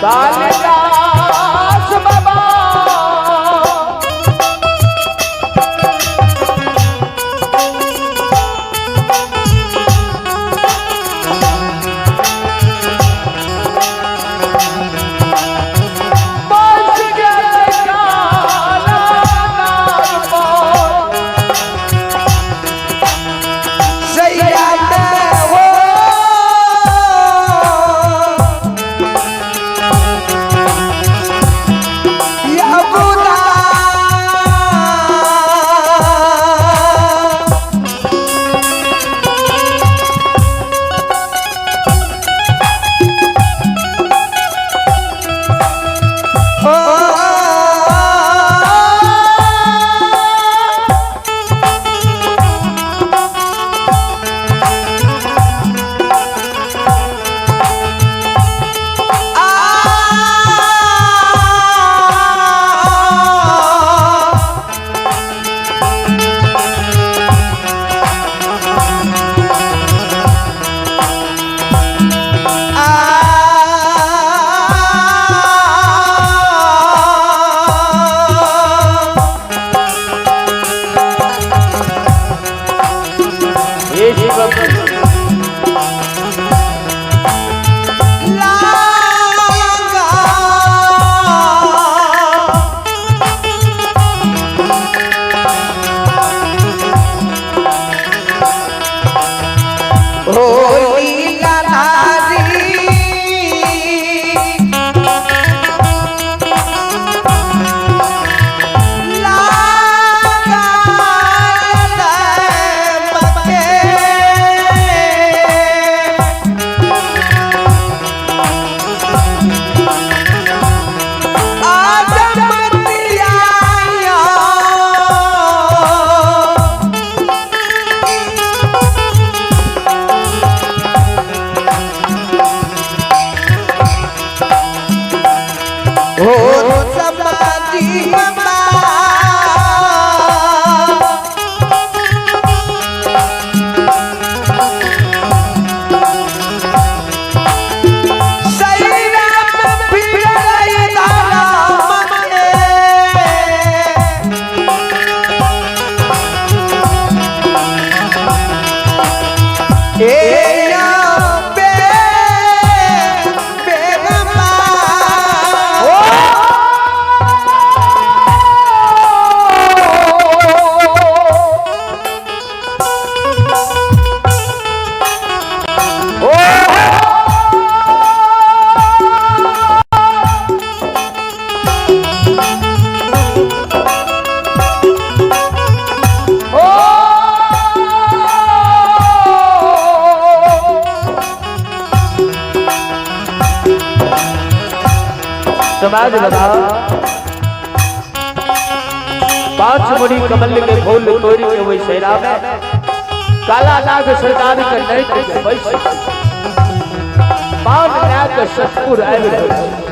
कालिदास बाबा बच गए काला नाग पर। सैया हो यमुना ओ आ हे शिव हो समाधि बाबा समाज बाबा पांच मुनि कमल के फूल तोड़ के वही सैरा में काला नाग सरदार के नैत के बैस पान नाग सतपुर आबि रहल छै।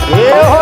हे हो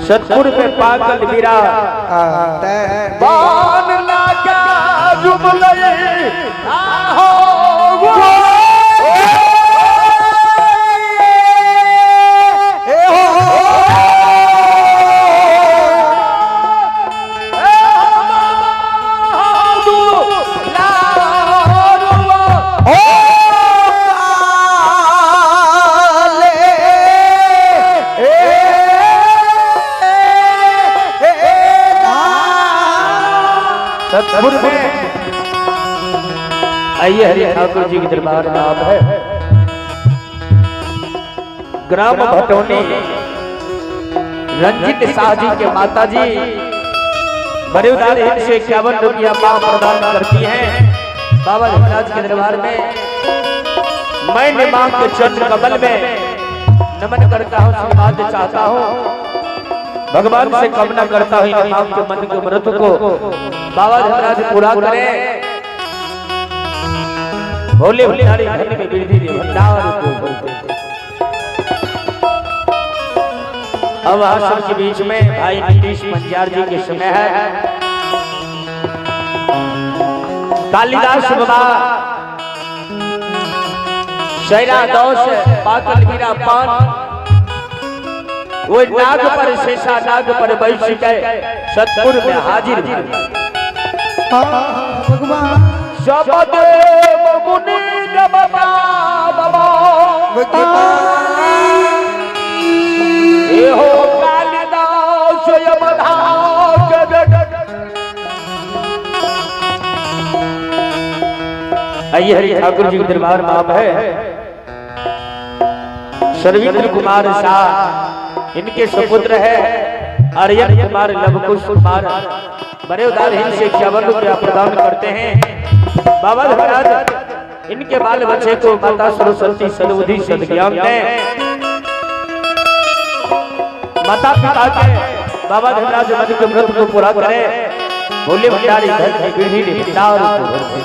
सतपुर में पागल वीरा बान लागा जुबलई आहो वो सतपुर में आइए हरि ठाकुर जी के दरबार में आप है। ग्राम भटौनी रंजित शाह जी के माता जी बड़े उदार हित से 51 रुपया मां प्रदान करती हैं बाबा धर्मराज के दरबार में। मैं मां के चरण कमल में नमन करता हूँ, आशीर्वाद चाहता हूँ, भगवान से कामना करता हूँ इन मां के मन के व्रत को बाबा धर्मराज पूरा करें। भोले भंडारी धन में वृद्धि दे, भंडार को भर दे। अब आप सबके बीच में भाई नीतीश पंजार जी के समय है। कालिदास बाबा शैरा दोष पाकल वीरा पान वो नाग पर शेषा नाग पर बैठ के सतपुर में हाजिर भगवान शब्द मुनि बाबा ए हो कालिदास यमधाक। आइए हरि ठाकुर जी के दरबार में आप है। सर्विंद्र कुमार शाह इनके सुपुत्र है आर्यन कुमार लवकुश कुमार बड़े उदार हिंद से 51 रुपया प्रदान करते हैं। बाबा महाराज इनके बाल बच्चे को माता सरस्वती सदबुद्धि सदज्ञान दे। माता पिता के बाबा धर्मराज मन के व्रत को पूरा करे। भोले भंडारी धन की वृद्धि दे, भंडार को भर दे।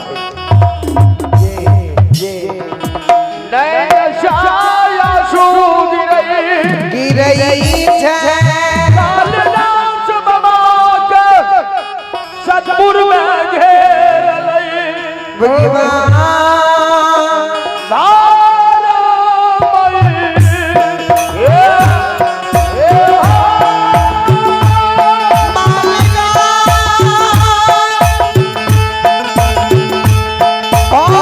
नैन छाया सूद रही गिरई छे कालिदास बाबा के सतपुर में घेर लई भगवान Oh,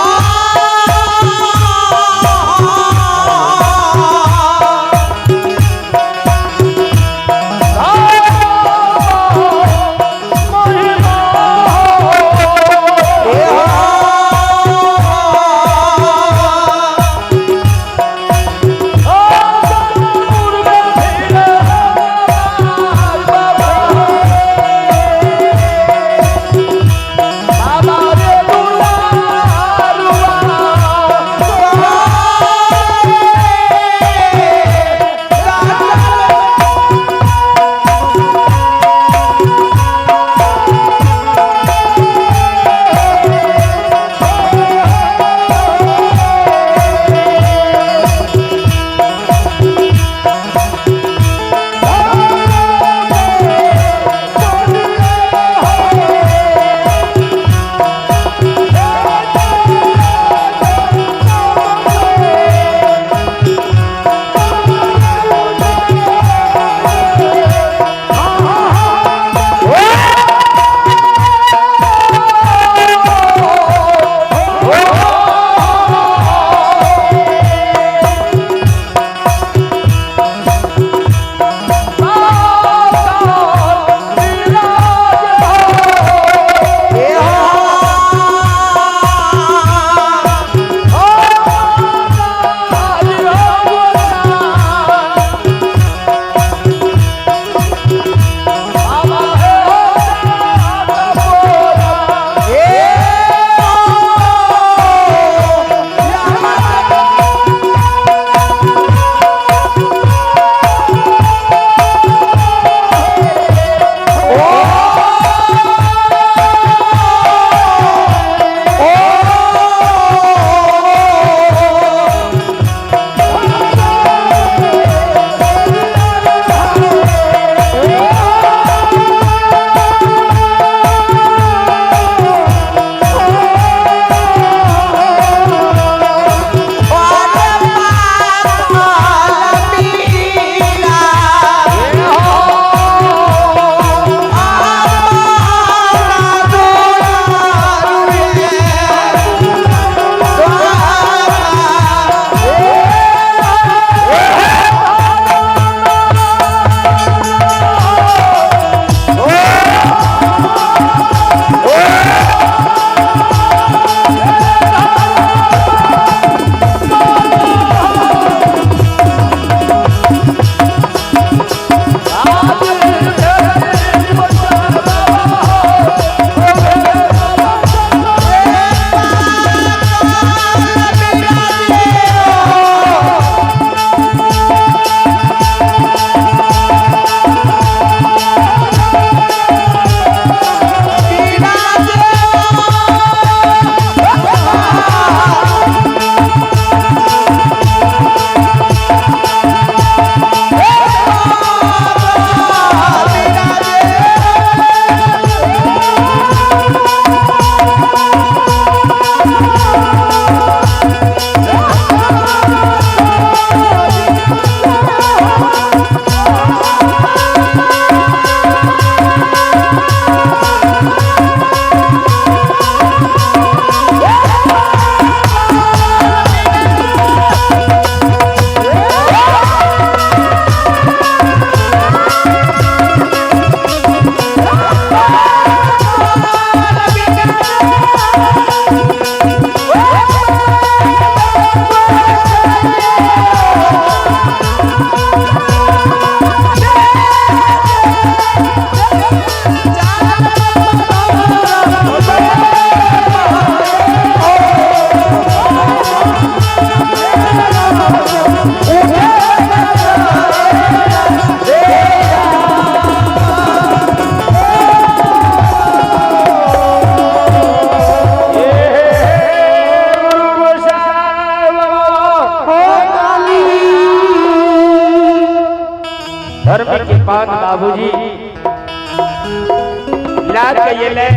गेले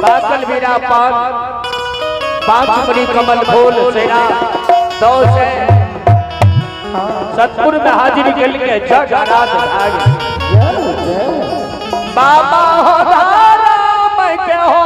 बाकल बीरा पान 5 मणि कमल फूल सेना 2 से सतपुर में हाजिरी के लिए जग रात भाग बाबा हो राम के हो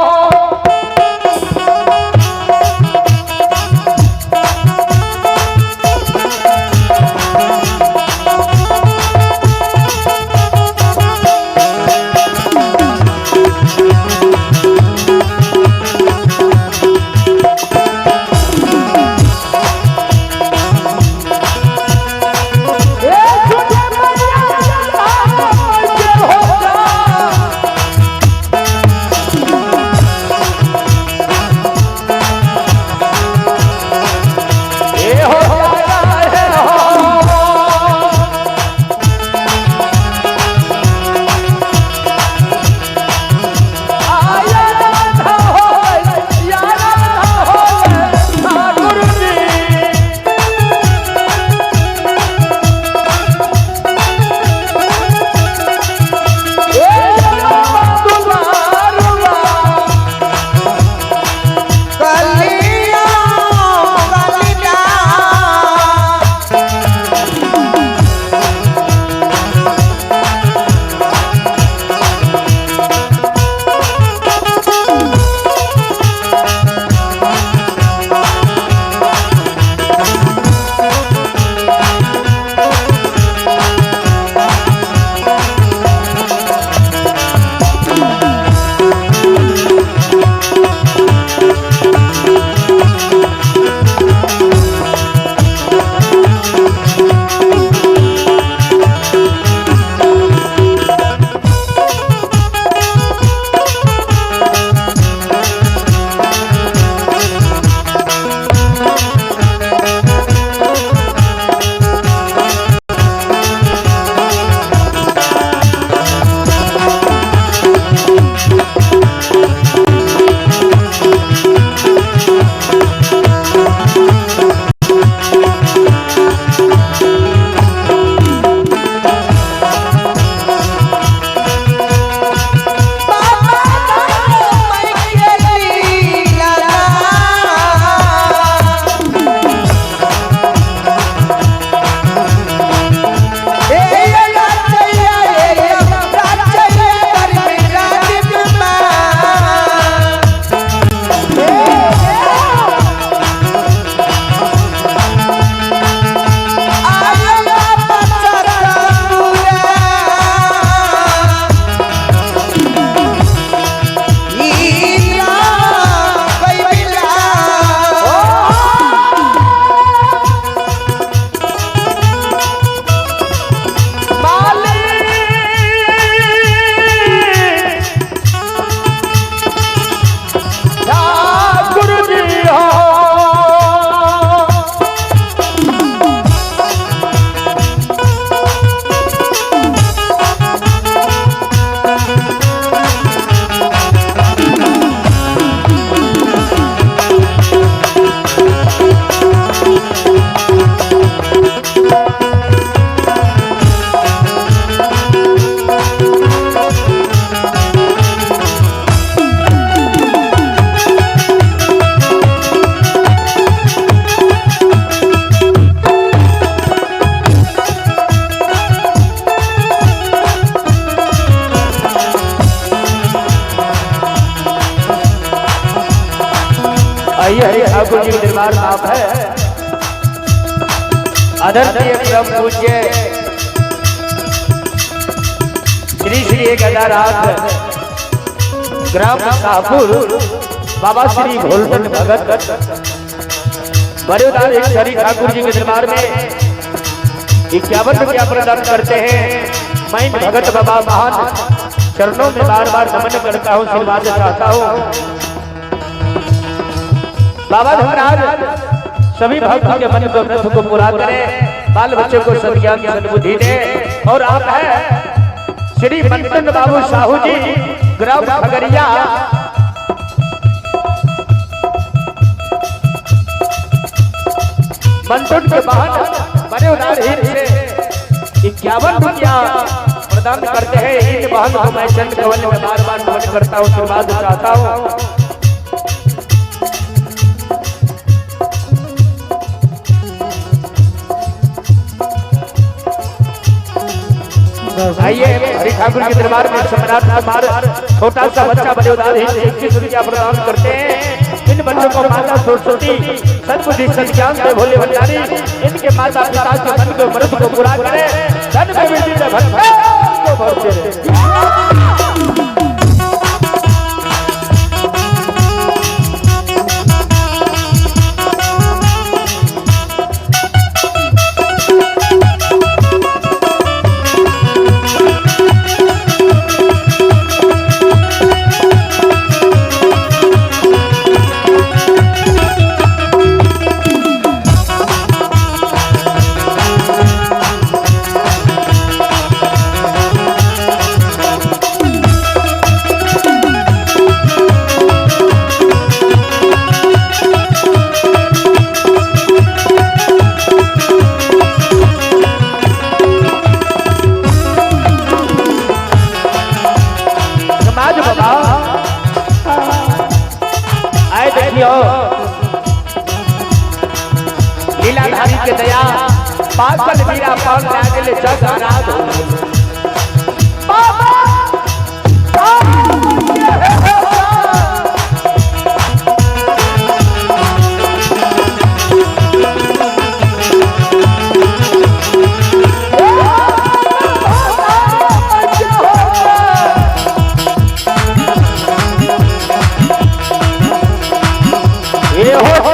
आइए हरि ठाकुर जी के दरबार में आप है। आदरणीय परम पूज्य श्री श्री 1008 ग्राम शाहपुर बाबा श्री भोलटन भगत बड़े एक हरि ठाकुर जी के दरबार में 51 रुपया प्रदान करते हैं। मैं भगत बाबा महान चरणों में बार बार नमन करता हूँ, आशीर्वाद चाहता हूँ। बाबा धर्मराज सभी भक्तों के मन को रथ को पूरा करें, बाल बच्चों को सद्ज्ञान सद्बुद्धि दे। और आप है श्री मंटन बाबू साहू जी ग्राम खगड़िया मंटन के बहन बड़े उदार से 51 रुपया प्रदान करते हैं। इन बहन को मैं चंद कवल में बार बार नमन करता हूँ, आशीर्वाद चाहता हूँ। आइए हरि ठाकुर के दरबार में सम्राट कुमार छोटा सा बच्चा बड़े उदार 21 रुपया प्रदान करते हैं। इन बच्चों को माता सरस्वती सद्बुद्धि सद्ज्ञान से भोले भंडारी इनके माता पिता के मन को मर्द को पूरा करे, धन में वृद्धि से भंडार को भरते रहे। समाज बाबा आए देखियो लीलाधारी के दया पागल वीरा पान लागल जग अनाथ हो गइल। बाबा ये हो